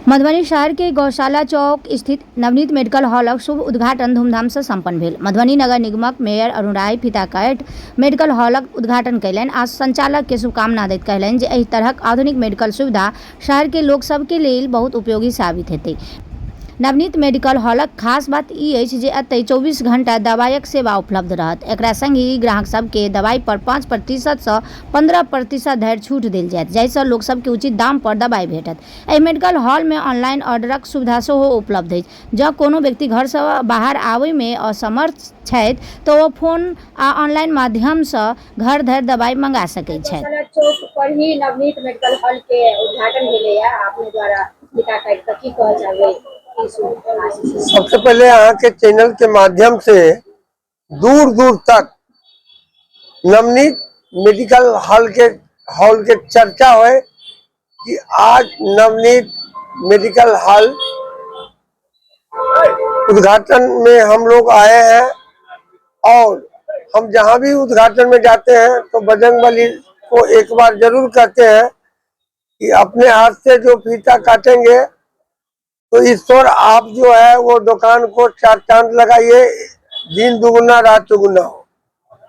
मधुबनी शहर के गौशाला चौक स्थित नवनीत मेडिकल हॉलक शुभ उद्घाटन धूमधाम सँ संपन्न भेल। मधुबनी नगर निगमक मेयर अरुण राय फीता काटि मेडिकल हॉलक उद्घाटन कयलनि आ संचालक के शुभकामना दैत कहलनि जे एहि तरहक आधुनिक मेडिकल सुविधा शहर के लोक सभ के लेल बहुत उपयोगी साबित हेतै। नवनीत मेडिकल हॉलक खास बात ई अछि जे एतय 24 घंटा दवाइक सेवा उपलब्ध रहत। एकरा संगहि ग्राहक सभ के दवाइ पर 5% सँ 15% धरि छूट देल जायत, जाहि सँ लोक सभ के उचित दाम पर दवाइ भेटत। एहि मेडिकल हॉल मे ऑनलाइन ऑर्डरक सुविधा सेहो उपलब्ध अछि। जं कोनो व्यक्ति घर सं बाहर आबय मे असमर्थ छथि त ओ फोन आ ऑनलाइन माध्यम सं घर धरि दवाइ मंगा सकैत छथि। गौशाला चौक पर ही नवनीत मेडिकल हॉल के उद्घाटन भेलैया अपने द्वारा फीता काटि कऽ की कहऽ चाहबै की शुभ आशीष? सबसे पहले अहाँ के चैनल के माध्यम से दूर दूर तक नवनीत मेडिकल हॉल के चर्चा होए कि आज नवनीत मेडिकल हॉल उद्घाटन में हम लोग आए हैं और हम जहां भी उद्घाटन में जाते हैं तो बजरंगबली को एक बार जरूर कहते हैं कि अपने हाथ से जो फीता काटेंगे तो ईश्वर आप जो है वो दुकान को चार चांद लगाइए, दिन दुगुना रात चौगुना हो।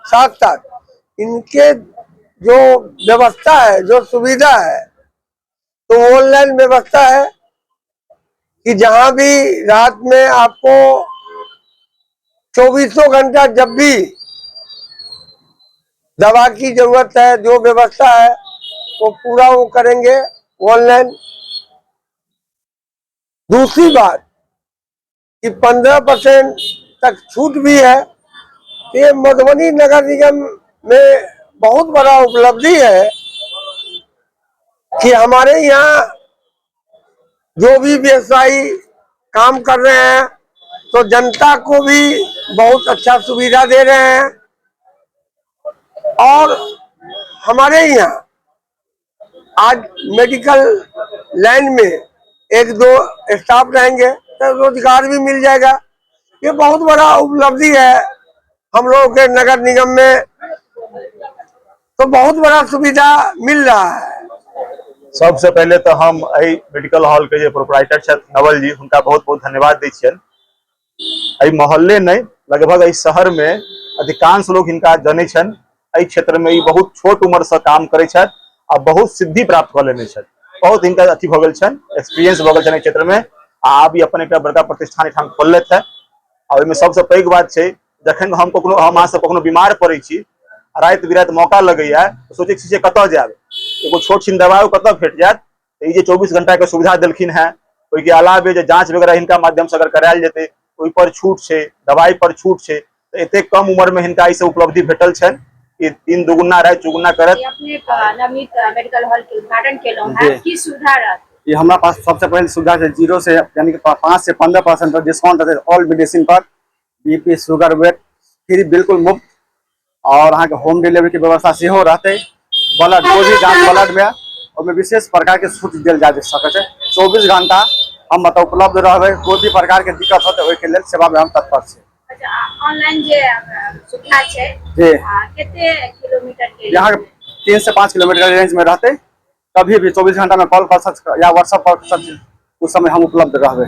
साथ साथ इनके जो व्यवस्था है, जो सुविधा है, तो ऑनलाइन व्यवस्था है कि जहां भी रात में आपको चौबीसों घंटा जब भी दवा की जरूरत है, जो व्यवस्था है वो पूरा वो करेंगे ऑनलाइन। दूसरी बात कि 15% तक छूट भी है। ये मधुबनी नगर निगम में बहुत बड़ा उपलब्धि है कि हमारे यहाँ जो भी व्यवसायी काम कर रहे हैं तो जनता को भी बहुत अच्छा सुविधा दे रहे हैं। और हमारे यहाँ आज मेडिकल लाइन में एक दो स्टाफ रहेंगे तो रोजगार भी मिल जाएगा। ये बहुत बड़ा उपलब्धि है हम लोगों के नगर निगम में, तो बहुत बड़ा सुविधा मिल रहा है। सबसे पहले तो हम एहि मेडिकल हॉल के जे प्रोपराइटर छथि नवल जी, हुनका बहुत बहुत धन्यवाद दै छियनि। एहि मोहल्ले नहि, लगभग एहि शहर में अधिकांश लोग हिनका जनै छनि। एहि क्षेत्र में ई बहुत छोट उम्र से काम करै छथि आ बहुत सिद्धि प्राप्त कऽ लेने छथि। बहुत हिनका अथी भऽ गेल छनि, एक्सपीरियंस भऽ गेल छनि एहि क्षेत्र में। आ आब ई अपन एकटा बड़का प्रतिष्ठान एहिठाम खोललथि है। आ ओहिमे सबसँ पैघ बात छै, जखन हम कखनो, हम अहाँ सब कखनो बीमार पड़ै छी, राति बिराति मौका लगैया, सोचै छी जे कतऽ जायब, एगो छोट छिन दवाइ कतऽ भेट जायत। ई जे 24 घंटा के सुविधा देलखिन हेँ, ओहिके अलावे जे जाँच वगैरह हिनका माध्यम से अगर करायल जेतै ओहि पर छूट छै, दवाइ पर छूट छै। तऽ एतेक कम उम्र में हिनका ई सब उपलब्धि भेटल छनि कि दिन दुगुना राति चौगुना करत। अपने नवनीत मेडिकल हॉल के उद्घाटन केलहुँ हेँ, की सुविधा रहत? ये हमरा पास सबसे पहले सुविधा छै 0 से यानी कि 5 से 15% तक डिस्काउंट रहतै ऑल मेडिसिन पर, बीपी शुगर वेट फ्री बिल्कुल मुफ्त, और अहाँके होम डिलीवरी के व्यवस्था सेहो रहतै। ब्लड कोइ भी जाँच ब्लड में ओहिमे विशेष प्रकार के छूट देल जा सकै छै। 24 घंटा हम मतलब उपलब्ध रहबै, कोइ भी प्रकार के दिक्कत होतै ओहिके लेल सेवा में हम तत्पर छी। अच्छा, ऑनलाइन जे सुविधा छै जी, कते किलोमीटर के? यहाँ 3 से 5 किलोमीटर के रेंज में रहते, कभी भी 24 घंटा में कॉल कर सक या व्हाट्सएप कर सक, उस समय हम उपलब्ध रहबै।